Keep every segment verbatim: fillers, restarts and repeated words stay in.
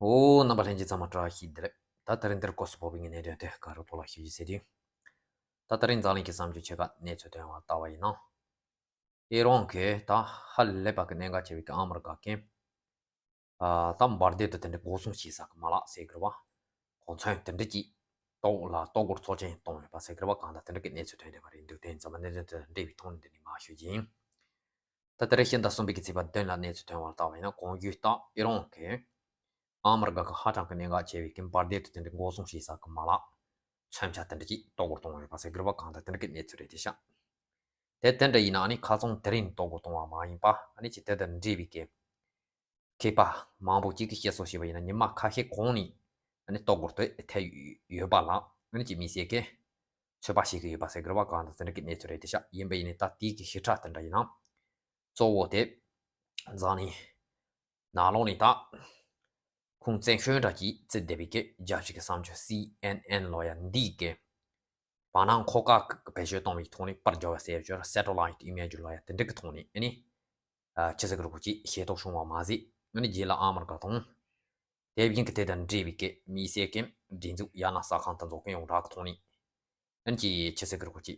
ཨོ། རྣམ་པ་ལྷན་རྒྱས་ཚང་མ་བཀྲ་ཤིས་བདེ་ལེགས། ད་དེ་རིང་འདིར་སྐོར་སུ་ཕོག་པའི་གནད་དོན་དེ་ག་རུ་ཐོག་ལ་ཞུ་རྒྱུ་ཟེར་དུས། ད་དེ་རིང་འཛམ་གླིང་གི་བསམ་བློ་ཆེ་ཁག་གནས་ཚུལ་ཐོན་པ་ལྟ་བ་ཡིན་ན། ཨི་རན་གྱིས་ད་ཧ་ལས་པ་གི་གནད་འགག་ཆེ་བའི་གི་ཨ་མི་རི་ཀ་གི་ཨ་ད་འབར་མདེལ་དུ་དེ་འདྲའི་འགོག་སྲུང་བྱེད་ས་གི་མ་ལག་ཟེར་དགོས་རེད་བ། གོ་མཚོན་དེ་འདྲ་ཅིག་ཏོག་ལ་ཏོག་གུར་ཚོགས་ཆེན་གཏོང་ཡོད་པ་ཟེར་དགོས་རེད་བ། གང་ལྟར་དེ་འདྲ་གི་གནས་ཚུལ་ཐོན་བསྡད་པ་རེད་འདུག་དེ་ཡིན་ཙང་མ་གནད་དོན་དེ་འབྲེལ་བའི་ཐོག་ནས་འདི་ནས་མར་ཞུ་རྒྱུ་ཡིན། ད་ལྟ་རེ་ཤིང་དང་གསུམ་པའི་གི་ཚིག་པ་བདུན་ལ་གནས་ཚུལ་ཐོན་བར་བལྟ་བ་ཡིན་ན། གོང་ཞུས་ལྟར་ཨི་རན་གྱིས་ཨ་མི་རི་ཀ་གི་ཧ་ཅང་གི་གནད་འགག་ཆེ་བའི་གི་འབར་མདེལ་དུ་དེ་འདྲའི་འགོག་སྲུང་བྱེད་ས་གི་མ་ལག་མཚོན་ཆ་དེ་འདྲ་ཅིག་ཏོག་གུར་གཏོང་ཡོད་པ་ཟེར་དགོས་རེད་བ། གང་ལྟར་དེ་འདྲ་གི་གནས་ཚུལ་རེད་དེ་ཤག་དེ་དེ་འདྲ་ཡིན་ན་ཨ་ནི་ཁ་སང་དེ་རིང་ཏོག་གུར་གཏོང་བ་མ་ཡིན་པ། ཨ་ནི་ཅིག་དེ་དང་འབྲེལ་བའི་གི་མཁས་པ་མང་པོ་ཅིག་གིས་བཤད་སྲོལ་བྱས་པ་ཡིན་ན། ཉི་མ་ཁ་ཤས་གོང་ནས་ཨ་ནི་ཏོག་གུར་དེ་ཐེབས་ཡོད་པ་ལ་ཨ་ནི་ཅིག་དམིགས་བསལ་གྱི་ཚོད་དཔག་བྱེད་ཀྱི་ཡོད་པ་ཟེར་དགོས་རེད་བ། གང་ལྟར་དེ་འདྲ་གི་གནས་ཚུལ་རེད་དེ་ཤག་ཡིན་པ་ཡིན་ནའི་ད་དེའི་གི་ཞིབ་ཕྲ་དེ་འདྲ་ཡིན་ན། གཙོ་བོ་དེ་འཛམ་གླིང་ནང་ལོགས་ནས་ད་ཁུངས་བཙན་ཤོས་འདྲ་ཅིག་བརྩི་བསྡད་པའི་གི་རྒྱལ་སྤྱི་གི་གསར་འགྱུར་སི་ཨེན་ཨེན་ལོ་ཡ་འདིའི་གི་བར་སྣང་འཁོར་སྐར་བེད་སྤྱོད་གཏོང་བའི་ཐོག་ནས་པར་རྒྱག་པ་ཟེར་ཡ་ཅིག་ཡོད་རེད། སེ་ཊེ་ལའིཊ་ཨི་མེ་ཇི་ལོ་ཡ་དེ་འདྲ་གི་ཐོག་ནས་ཨ་ནི་ཨ་ཆི་ཟེར་གི་རེད་གོ་ཅིག་ཤེས་རྟོགས་བྱུང་བ་མ་ཟད། ཨ་ནི་རྗེས་ལ་ཨ་མི་རི་ཀ་དང་དེ་བཞིན་གྱི་དེ་དང་འབྲེལ་བའི་གི་དམིགས་བསལ་གྱི་སྒྲིག་འཛུགས་ཡང་ན་གསར་ཁང་དེ་ཚོ་གི་ཡོངས་གྲགས་ཀྱི་ཐོག་ནས་ཨ་ནི་ཅིག་ཆི་ཟེར་གི་རེད་གོ་ཅིག་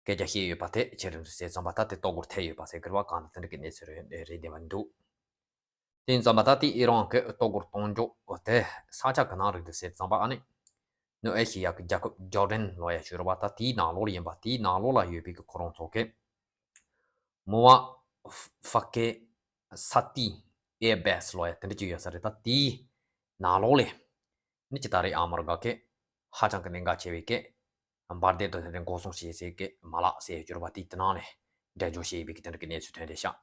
སྐད་ཆ་བཤད་ཡོད་པ་དེ་ཆེད་དུ་བཟུང་བྱས་ཙམ་པ་ད་དེ་ཏོག་གུར་ཐེབས་ཡོད་པ་ཟེར་གི་རེད་བ། གང་ལྟར་དེ་འདྲ་གི་གནས་ཚུལ་རེད་རེད་བསྡད་པ་འདུག་དེ་ཡིན་ཙམ་པ་ད་དེ་ཨི་རན་གྱི་ཏོག་གུར་གཏོང་འཇོག་དེ་ས་ཆ་གི་ནང་རིགས་དུ་ཟེར་ཙམ་པ་ཨ་ནི་ནུབ་ཨེ་ཤི་ཡ་གི་རྒྱལ་ཁབ་ཇོར་ཌན་ལོ་ཡ་ཞུ་ར་བ། ད་དེའི་ནང་ལོགས་ཡིན་པ། དེའི་ནང་ལོགས་ལ་ཡོད་པའི་གི་ཁོ་རང་ཚོ་གི་མོ་ཝ་ཧྥ་ཀེ་ས་ཏི་ཨེར་བེ་སི་ལོ་ཡ་དེ་འདྲ་ཅིག་ཡོད་ས་རེད། ད་དེའི་ནང་ལོགས་ལས་ནི་ཅི་ད་རེས་ཨ་མི་རི་ཀ་གི་ཧ་ཅང་གི་གནད་འགག་ཆེ་བའི་གི་འབར་མདེལ་དང་དེ་འདྲའི་འགོག་སྲུང་བྱེད་སའི་གི་མ་ལག་ཟེར་ཡ་ཅིག་ཡོད་ར་བ། དེའི་དེ་ནང་ནས་འགྲེམས་འཇོག་བྱས་ཡོད་པའི་གི་དེ་འདྲ་གི་གནས་ཚུལ་ཐོན་བསྡད་ཤག་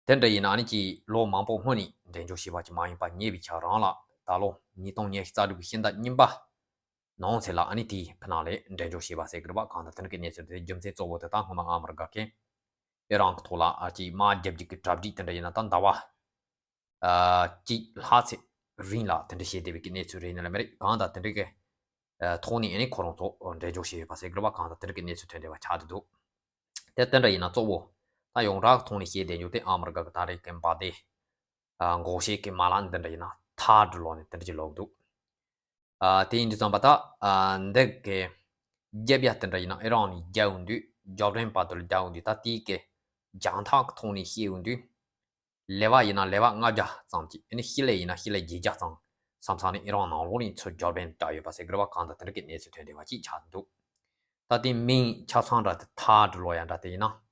དེ་འདྲ་ཡིན་ན་ཨ་ནི་ཅིག་ལོ་མང་པོ་སྔོན་ནས་འགྲེམས་འཇོག་བྱས་པ་ཅིག་མ་ཡིན་པ། ཉེ་བའི་ཆར་རང་ལ་ད་ལོ་ཉིས་སྟོང་ཉི་ཤུ་རྩ་དྲུག་གི་ཕྱི་ཟླ་གཉིས་པ་ནང་ཚེ་ལ་ཨ་ནི་དེའི་ཕི་ནང་ལས་འགྲེམས་འཇོག་བྱས་པ་ཟེར་གི་རེད་བ། གང་ལྟར་དེ་འདྲ་གི་གནས་ཚུལ་དེ་རྒྱུ་མཚན་གཙོ་བོ་དེ་ད་སྔོན་མ་ཨ་མི་རི་ཀ་གིས་ཨི་རན་གྱི་ཐོག་ལ་ཨ་ཅིག་དམག་རྒྱག་རྒྱུ་གི་གྲ་སྒྲིག་དེ་འདྲ་ཡིན་ན་ད་ཟླ་བ་ཨ་གཅིག་ལྷག་ཙམ་རིང་ལ་དེ་འདྲ་བྱས་བསྡད་པའི་གི་གནས་ཚུལ་རེད་ནི་ལ་མི་རེད། གང་ལྟར་དེ་འདྲ་གི་ཨ་ཐོག་ནས་ཨ་ནི་ཁོ་རང་ཚོ་འགྲེམས་འཇོག་བྱས་ཡོད་པ་ཟེར་གི་རེད་བ། གང་ལྟར་དེ་འདྲ་གི་གནས་ཚུལ་ཐོན་བསྡད་པ་ཆགས་བསྡད་འདུག་དེ་དེ་འདྲ་ཡིན་ན་གཙོ་བོ་ད་ཡོངས་གྲགས་ཐོག་ནས་བཤད་བསྡད་རྒྱུ་དེ་ཨ་མི་རི་ཀ་གི་ད་རེས་ཀྱི་འབར་མདེལ་ཨ་འགོག་བྱེད་ཀྱི་མ་ལག་འདི་འདྲ་ཡིན་ན་ཐཱཌ་ལོ་ནས་དེ་འདྲ་ཅིག་ལོག་འདུག་ཨ་དེ་ཡིན་དུས་ཙམ་པ་ད་ཨ་འདི་གི་རྒྱབ་ཡ་དེ་འདྲ་ཡིན་ན་ཨི་རན་ནས་རྒྱག་འོང་དུས་ཇོར་ཌན་བར་དུ་ལ་རྒྱག་འོང་དུས་ད་དེའི་གི་རྒྱང་ཐག་གི་ཐོག་ནས་བཤད་འོང་དུས་ལེ་བ་ཡིན་ན་ལེ་བ་ལྔ་བརྒྱ་ཙམ་ཅིག་ཨ་ནི་ཤི་ལེ་ཡིན་ན་ཤི་ལེ་བརྒྱད་བརྒྱ་ཙམ་བསམ་ཚང་ནས་ཨི་རན་ནང་ལོགས་ནས་ཚུར་ཇོར་ཌན་བྲོས་ཡོད་པ་ཟེར་གི་རེད་བ། གང་ལྟར་དེ་འདྲ་གི་གནས་ཚུལ་ཐོན་བསྡད་པ་ཅིག་ཆགས་འདུག་ད་དེ་མིང་ཆ་ཚང་འདྲ་དེ་ཐཱཌ་ལོ་ཡ་འདྲ་དེ་ཡིན་ན།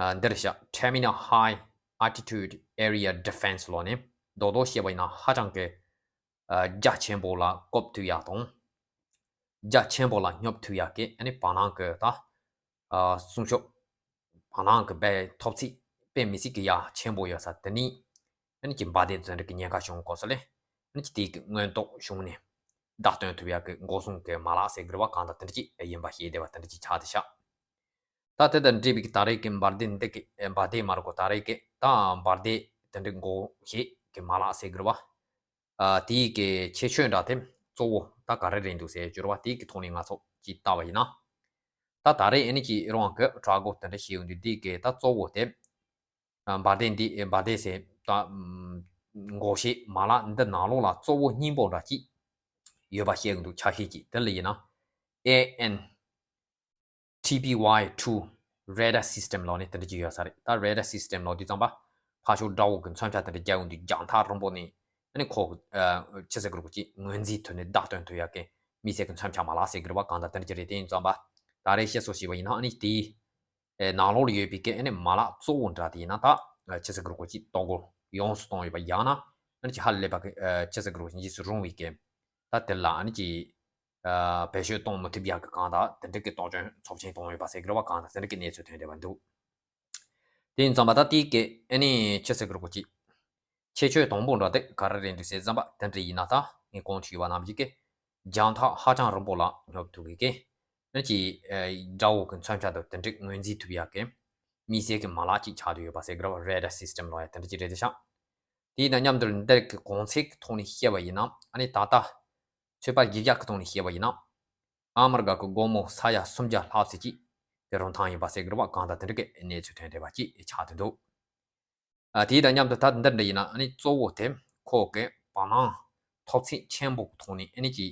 ཨ་འདིར་བཞག Terminal High Altitude Area Defense ལོ་ནས་རྡོག་རྡོག་བཤད་པ་ཡིན་ན་ཧ་ཅང་གི་ཨ་རྒྱ་ཆེན་པོ་ལ་བཀོད་ཐུབ་ཡ་དང་། རྒྱ་ཆེན་པོ་ལ་སྙོབ་ཐུབ་ཡ་གི་ཨ་ནི་བར་སྣང་གི་ད་ཨ་སྲུང་སྐྱོབ། བར་སྣང་གི་དཔེ་ཐོབ་ཚད་དཔེ་མི་སྲིད་ཀྱི་ཡ་ཆེན་པོ་ཡོད་ས་དེ་ནི་ཨ་ནི་ཀྱི་འབར་མདེལ་དེ་འདྲ་གི་ཉེན་ཁ་བྱུང་གོ་ས་ལས་ཨ་ནི་ཀྱི་དེ་གི་མངོན་རྟོགས་བྱུང་ནས་བདག་སྟོན་ཐུབ་ཡ་གི་འགོག་སྲུང་གི་མ་ལག་ཟེར་གི་རེད་བ། གང་ལྟར་དེ་འདྲ་ཅིག་ཡིན་པ་ཤེས་བདེ་བ་དེ་འདྲ་ཅིག་ཆགས་བསྡད་ཤག་ད་དེ་དང་འབྲེལ་བའི་གི་ད་རེས་ཀྱི་འབར་མདེལ་འདི་གི་འབར་མདེལ་མ་རེད་གོ་ད་རེས་ཀྱི་ད་འབར་མདེལ་དེ་འདྲ་འགོག་བྱེད་ཀྱི་མ་ལག་ཟེར་གི་རེད་བ། ཨ་དེའི་གི་ཁྱད་ཆོས་འདྲ་དེ་གཙོ་བོ་ད་ག་རེ་རེད་འདུག་ཟེར་གྱུར་བ། དེའི་གི་ཐོག་ནས་ང་ཚོ་ཅིག་བལྟ་བ་ཡིན་ན། ད་ད་རེས་ཨ་ནི་ཀྱི་ཨི་རན་གྱི་དྲག་རྒོལ་དེ་འདྲ་བྱས་ཡོང་དུས་དེའི་གི་ད་གཙོ་བོ་དེ་ཨ་འབར་མདེལ་འདི་འབར་མདེལ་ཟེར་ད་འགོག་བྱེད་མ་ལག་འདི་ནང་ལོགས་ལ་གཙོ་བོ་སྙིང་པོ་འདྲ་ཅིག་ཡོད་པ་བཤད་ཀྱི་འདུག་ཆ་ཤས་ཅིག་དེ་ལ་ཡིན་ན་ཨེ་ཨེན་ཊི་པི་ཝའི་ཊུ་རེ་ཌར་སིས་ཊེམ་ལོ་ནས་དེ་འདྲ་ཅིག་ཡོད་ས་རེད། ད་རེ་ཌར་སིས་ཊེམ་ལོ་དུས་ཙམ་པ་ཕར་ཕྱོགས་དགྲ་བོ་གི་མཚོན་ཆ་དེ་འདྲ་རྒྱག་ཡོང་དུས་རྒྱང་ཐག་རིང་པོ་ནས་ཨ་ནི་ཁོ་ཆི་ཟེར་གི་རེད་གོ་ཅིག་ངོས་འཛིན་ཐུབ་ནས་བདག་སྟོན་ཐུབ་ཡ་གི་དམིགས་བསལ་གྱི་མཚོན་ཆ་མ་ལག་ཟེར་གི་རེད་བ། གང་ལྟར་དེ་འདྲ་ཅིག་རེད། དེ་ཡིན་ཙམ་པ་ད་རེས་བཤད་སྲོལ་བྱས་པ་ཡིན་ན་ཨ་ནི་དེའི་ཨེ་ནང་ལོགས་ལ་ཡོད་པའི་གི་ཨ་ནི་མ་ལག་གཙོ་བོ་འདྲ་དེ་ཡིན་ན་ད་ཆི་ཟེར་གི་རེད་གོ་ཅིག་ཏོག་གོ་ཡོངས་སུ་གཏོང་ཡོད་པ་ཡང་ན་ཨ་ནི་ཅིག་ཧ་ལས་པ་གི་ཆི་ཟེར་གི་རེད་གོ་ཅིག་འཇིགས་སུ་རུང་བའི་གི་ད་དེ་ལ་ཨ་ནི་ཅིག་ཨ་བེད་སྤྱོད་གཏོང་མི་ཐུབ་ཡག་གི་གང་ལྟར་དེ་འདྲ་གི་དོགས་ཅན་ཚབས་ཆེན་གཏོང་ཡོད་པ་ཟེར་གི་རེད་བ། གང་ལྟར་དེ་འདྲ་གི་གནས་ཚུལ་ཐོན་བསྡད་པ་འདུག་དེ་ཡིན་ཙང་མ་ད་དེའི་གི་ཨ་ནི་ཆི་ཟེར་གི་རེད་གོ་ཅིག་ཁྱད་ཆོས་དང་པོ་འདྲ་དེ་ག་རེ་རེད་འདུག་ཟེར་ཙམ་པ་དེ་འདྲ་ཡིན་ན་ད་ངས་གོང་དུ་ཞུས་པ་ནང་བཞིན་གི་རྒྱང་ཐག་ཧ་ཅང་རིང་པོ་ལ་སྙོབ་ཐུབ་གི་གི་ཨ་ནི་ཅིག་ཨ་དགྲ་བོ་གི་མཚོན་ཆ་དང་དེ་འདྲ་ངོས་འཛིན་ཐུབ་ཡག་གི་དམིགས་བསལ་གི་མ་ལག་ཅིག་ཆགས་བསྡད་ཡོད་པ་ཟེར་གི་རེད་བ། རེ་ཌར་སིས་ཊེམ་ལོ་ཡ་དེ་འདྲ་ཅིག་རེད་དེ་ཤག་དེ་དང་མཉམ་དུ་འདིར་གི་གོང་ཚད་ཀྱི་ཐོག་ནས་བཤད་པ་ཡིན་ན་ཨ་ནི་ད་ལྟ་ཚོད་དཔག་བརྒྱུད་བཞག་གི་ཐོག་ནས་བཤད་པ་ཡིན་ན། ཨ་མི་རི་ཀ་གི་སྒོར་མོ་ས་ཡ་སུམ་བརྒྱ་ལྷག་ཙམ་ཅིག་དེ་རུང་ཐང་ཡིན་པ་ཟེར་གི་རེད་བ། གང་ལྟར་དེ་འདྲ་གི་གནས་ཚུལ་ཐོན་བསྡད་པ་ཅིག་ཆགས་བསྡད་འདུག་ཨ་དེ་དང་མཉམ་དུ་ད་འདི་འདྲ་ཡིན་ན་ཨ་ནི་གཙོ་བོ་དེ་ ཁོ་གི་བར་སྣང་མཐོ་ཚད་ཆེན་པོ་གི་ཐོག་ནས་ཨ་ནི་ཅིག་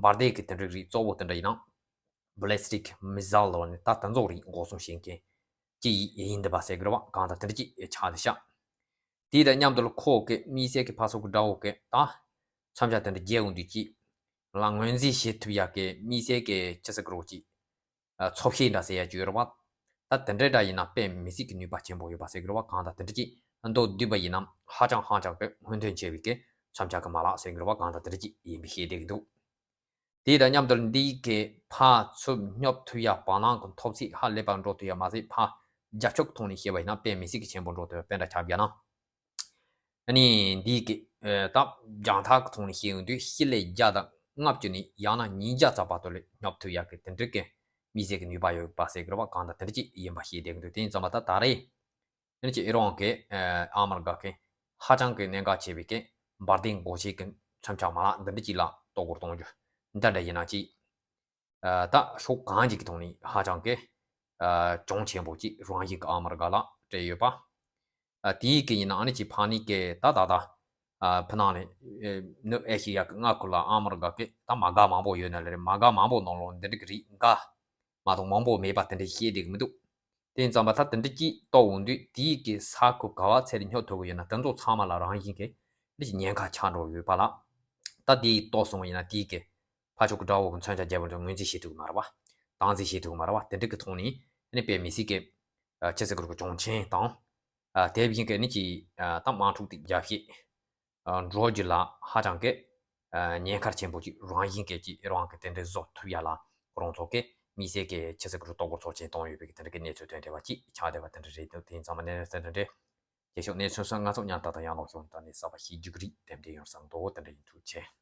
འབར་མདེལ་གི་དེ་འདྲ་རིགས་གཙོ་བོ་དེ་འདྲ་ཡིན་ན་ballistic missile་ལབ་ནས་ད་དེ་ཚོ་རིགས་འགོག་སྲུང་བྱེད་མཁན་ཅིག་ཡིན་འདི་པ་ཟེར་གི་རེད་བ། གང་ལྟར་དེ་འདྲ་ཅིག་ཆགས་བསྡད་ཤག་དེ་དང་མཉམ་དུ་ལ་ཁོ་གི་དམིགས་བསལ་གི་ཕར་ཚུར་གི་དགྲ་བོ་གི་ད་མཚོན་ཆ་དེ་འདྲ་རྒྱག་འོང་དུས་ཅིག་ལ་ངོས་འཛིན་བྱེད་ཐུབ་ཡག་གི་དམིགས་བསལ་གི་ཅི་ཟེར་གི་རེད་ཅིག་ཚོ་བཤད་འདྲ་ཟེར་ཡག་ཅིག་ཡོད་རེད་བ། ད་དེ་འདྲའི་འདྲ་ཡིན་ན་དཔེ་མི་སྲིད་ཀྱི་ནུས་པ་ཆེན་པོ་ཡོད་པ་ཟེར་གི་རེད་བ། གང་ལྟར་དེ་འདྲ་ཅིག་མདོར་བསྡུས་པ་ཡིན་ན་ཧ་ཅང་ཧ་ཅང་གི་སྔོན་ཐོན་ཆེ་བའི་གི་མཚོན་ཆ་གི་མ་ལག་ཟེར་གི་རེད་བ། གང་ལྟར་དེ་འདྲ་ཅིག་ཡིན་པའི་བཤད་བསྡད་ཀྱི་འདུག་དེ་དང་མཉམ་དུ་འདི་གི་ཕར་ཚུར་སྙོབ་ཐུབ་ཡག་བར་སྣང་གི་མཐོ་ཚད་ཧ་ལས་པ་འགྲོ་ཐུབ་ཡག་མ་ཟད་ཕར་རྒྱབ་ཕྱོགས་ཐོག་ནས་བཤད་པ་ཡིན་ན་དཔེ་མི་སྲིད་ཀྱི་ཆེན་པོ་འགྲོ་ཐུབ་ཡག་དཔེ་འདྲ་ཆགས་བསྡད་ན། ཨ་ནི་འདི་གི་ཨ་ད་རྒྱང་ཐག་གི་ཐོག་ནས་བཤད་ཡོང་དུས་སྤྱི་ལེ་བརྒྱ་དང་ལྔ་བཅུ་ནས་ཡང་ན་ཉིས་བརྒྱ་ཙམ་བར་དུ་ལ་སྙོབ་ཐུབ་ཡག་གི་དེ་འདྲ་གི་དམིགས་བསལ་གྱི་ནུས་པ་ཡོད་པ་ཟེར་གི་རེད་བ། གང་ལྟར་དེ་འདྲ་ཅིག་ཡིན་པ་ཤེས་བསྡད་ཀྱི་འདུག་དེ་ཡིན་ཙང་མ་ད་ད་རེས་ཨ་ནི་ཅིག་ཨི་རན་གི་ཨ་ཨ་མི་རི་ཀ་གི་ཧ་ཅང་གི་གནད་འགག་ཆེ་བའི་གི་འབར་མདེལ་འགོག་བྱེད་ཀྱི་མཚོན་ཆ་མ་ལག་འདི་འདྲ་ཅིག་ལ་གཏོར་རྒོལ་གཏོང་རྒྱུ་འདི་འདྲ་ཡིན་ན་ཅིག་ཨ་ད་ཕྱོགས་གང་ཅིག་གི་ཐོག་ནས་ཧ་ཅང་གི་ཨ་གྱོང་ཆེན་པོ་ཅིག་རང་བཞིན་གྱི་ཨ་མི་རི་ཀ་ལ་སྤྲད་ཡོད་པ། ཨ་དེའི་གི་ཡིན་ན་ཨ་ནི་ཅིག་ཕ་ནི་གི་ད་ད་ད་ཨ་ཕ་ནང་ནས་ཨེ་ནུབ་ཨེ་ཤི་ཡ་གི་མངའ་ཁུལ་ལ་ཨ་མི་རི་ཀ་གི་ད་མ་དགའ་མང་པོ་ཡོད་ན་ལས་རེད། མ་དགའ་མང་པོ་ནང་ལོགས་འདི་འདྲ་གི་རིགས་འགའ་མ་གཏོགས་མང་པོ་མེད་པ་དེ་འདྲ་བཤད་བསྡད་གི་མི་འདུག་དེ་ཡིན་ཙང་མ་ད་དེ་འདྲ་ཅིག་གཏོར་འོང་དུས་དེའི་གི་ས་ཁུལ་ག་བ་ཚད་རེ་སྙོབ་ཐུབ་གི་ཡོད་ན་དེ་ཚོ་ཚང་མ་ལ་རང་བཞིན་གི་འདི་ཅིག་ཉེན་ཁ་ཆགས་འགྲོ་ཡོད་པ་ལ། ད་དེའི་གཏོར་སོང་བ་ཡིན་ན་དེའི་གི་ཕར་ཕྱོགས་ཀྱི་དགྲ་བོ་གི་མཚོན་ཆ་རྒྱབ་པ་འདྲ་ངོས་འཛིན་བྱེད་ཐུབ་ཀྱི་མ་རེད་བ། སྟངས་འཛིན་བྱེད་ཐུབ་ཀྱི་མ་རེད་བ། དེ་འདྲ་གི་ཐོག་ནས་ཨ་ནི་དཔེ་མི་སྲིད་ཀྱི་ཨ་ཅི་ཟེར་དགོས་རེད། གྱོང་ཆེན་དང་ཨ་དེ་བཞིན་གྱི་ཨ་ནི་ཅིག་ཨ་ད་དམག་འཁྲུག་དེ་རྒྱབ་བཤད་ཨ་འགྲོ་རྒྱུ་ལ་ཧ་ཅང་གི་ཨ་ཉེན་ཁ་ཆེན་པོ་ཅིག་རང་བཞིན་གྱི་ཅིག་ཨི་རན་གྱི་དེ་འདྲའི་བཟོ་ཐུབ་ཡ་ལ་ཁོ་རང་ཚོ་གི་དམིགས་བསལ་གྱི་ཅི་ཟེར་དགོས་རེད། གཏོར་རྒོལ་ཚོགས་ཆེན་བཏང་ཡོད་པའི་གི་དེ་འདྲ་གི་གནས་ཚུལ་ཐོན་བསྡད་པ་ཅིག་ཆགས་བསྡད་པ་དེ་འདྲ་རེད་འདུག་དེ་ཡིན་ཙང་མ་གནས་ཚུལ་དེ་འདྲ་རེད། རྗེས་ཕྱོགས་གནས་ཚུལ་སོགས་སྣ་ཚོགས་ཉར་ཐག་དང་ཡང་ལོག་ཤོག་ད་ནས་གསར་པ་ཤེས་རྒྱུ་གི་རིགས་དེ་འདྲ་ཡོང་བསམ་འདུག་དེ་འདྲ་ཡིན། ཐུགས་རྗེ་ཆེ།